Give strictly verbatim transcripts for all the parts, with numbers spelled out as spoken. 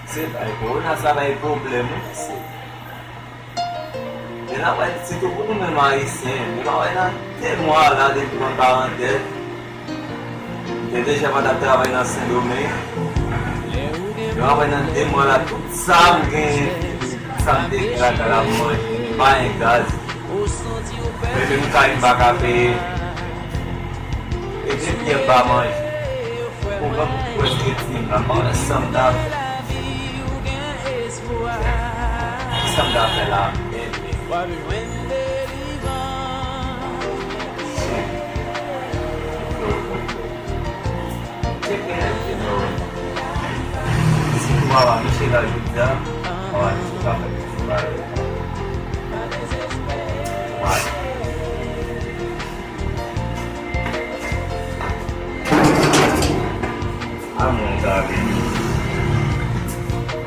Se bay kowona sa bay pwoblèm, wi, mesye. Men n ap wè, sitou pou nou menm Ayisyen, nou pa wè nan de mwa la depi mwen parantèz. M te deja pa t ap travay nan Sendomeng. Nou pa wè nan de mwa la, tout sa m genyen, sa m te gad la, m ap manje, m pa gen gaz. Mwen menm kay m pa ka peye. E depi yè m pa manje. Ou pa prèske di m la, mwen sa m ta, sa m ta fè la menm. Si nou pa mache la jodi a, mwen pa ka fè festival. Mwen. A mwen gade.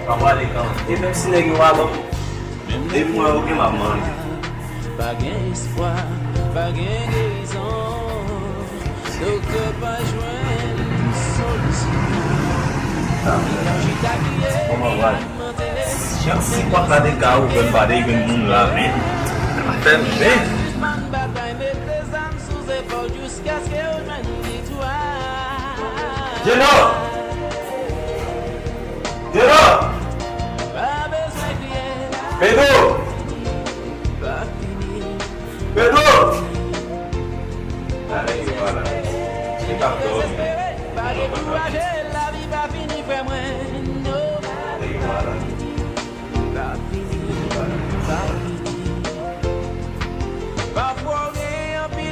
Pa pale kan. E menm si nèg yo pa ban m, depi mwen oke m ap manje. Pa gen espwa, pa gen gerizon. Doktè pa jwenn solisyon. Chita kriye. Kòman w al? Jan si pòt la te ka ouvè, m pa te jwenn moun la, men. Sa fè m byen. Jeno! Jeno! Pedro! Pedro! Li t ap dòmi. Li t ap dòmi.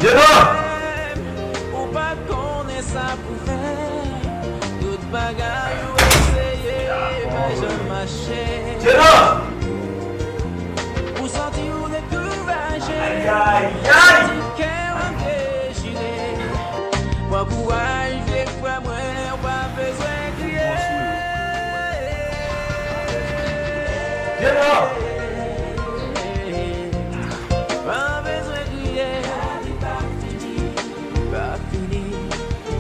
Jeno! Ou pa konnen sa pou fè. Tout bagay ou eseye, pa janm mache. Jeno! Ou santi ou dekouraje. Ay, ay, ay! Tout kè ou dechire. Pran kouraj, vye frè mwen, ou pa bezwen kriye. Jeno! Pa bezwen kriye. Pa fini,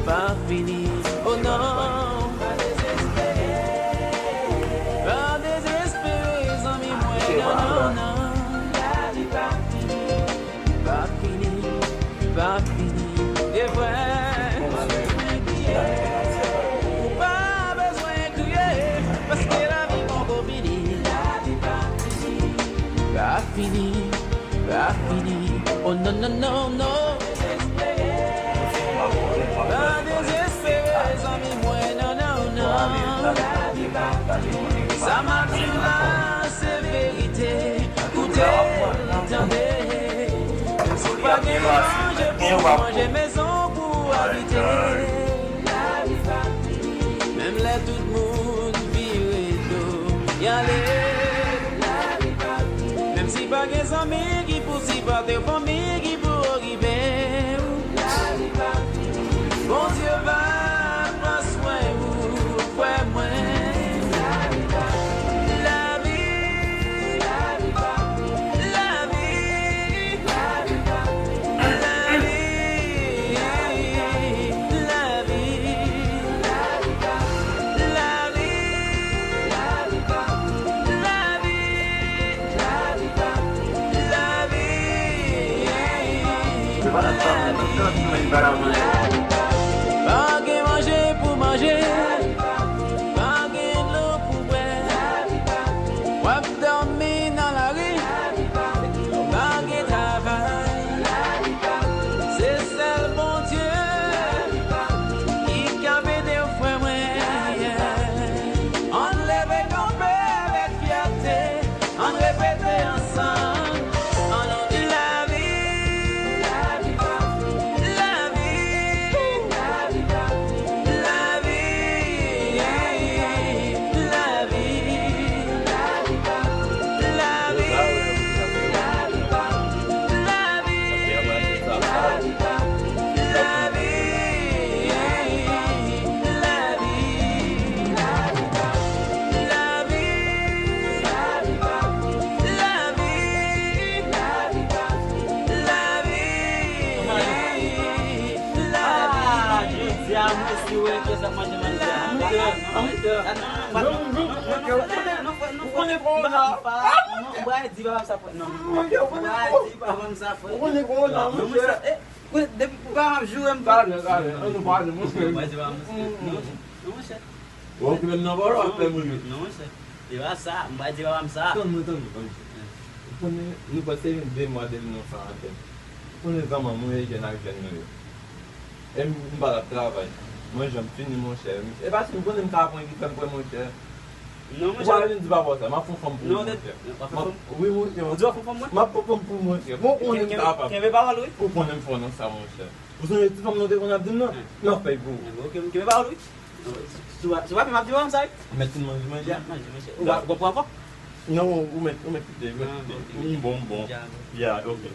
pa fini, oh non. Pa dezespere, zanmi mwen, non, non, non. Pa fini, pa fini, e vre. Ou pa bezwen kriye, paske lavi poko fini. Pa fini, pa fini, oh non, non, non, non. Pa dezespere, zanmi mwen, non, non, non. Sa m ap di w la, se verite. Koute, tande. Menm si w pa gen manje pou w manje, mezon pou w abite. Menm lè tout moun vire do y ale. Menm si pa gen zanmi ki pou sipòte w, fanmi ki pou okipe w. Bondye va pran swen ou, frè mwen. Lavi, lavi, lavi, lavi, lavi, lavi. Pa gen manje pou manje, pa gen dlo pou bwè. W ap dòmi nan lari, pa gen travay. Se sèl Bondye ki ka ede w, frè mwen. Ann leve kanpe avèk fyète, ann repete ansanm. Ann di lavi, lavi, lavi, lavi, lavi, lavi, lavi, lavi, lavi, lavi, lavi, lavi, lavi, lavi. Ah, jodi a, mwen si wè kiyès ap manje manje a. Ou konnen kòman sa. Ou konnen kòman sa, monchè. Depi papa m ap joure m. Talè, talè, ann nou pale, monchè. Ou okipe m nan pawòl w ap fè m ri. Non, monchè. E pa sa, m pa di papa m sa. Tann mwen, tann mwen, tann mwen. Ou konnen, nou pral se vin de mwa depi nou fè antèn. Ou konnen zanmanm nou e jèn ak jèn nou ye. E m, m pa t ap travay. Mwen, jan m fini, monchè. E pa si m konnen m ka pran ki fè m pran, monchè. Non, monchè. Ou pa vin di papa w sa, m ap fè fanm pou ou, monchè. Non, w ap fè fanm? Wi, monchè. Ou di w ap fè fanm, mwen? M ap fè fanm pou ou, monchè. Bon, ou konnen m kapab. Kenbe pawòl, wi. Ou konnen m fò nan sa, monchè. Ou sonje ti fanm nan te konn ap di m nan? Nan fèy pou ou. Ok, m kenbe pawòl, wi. Si w pa, si w pa fè m ap di w sa, wi. Mèt fin manje, manje a. Manje, manje. Ou pa, ou pa pran ankò? Non, ou mèt, ou mèt kite, ou mèt kite. M bon, m bon. Ya, ok.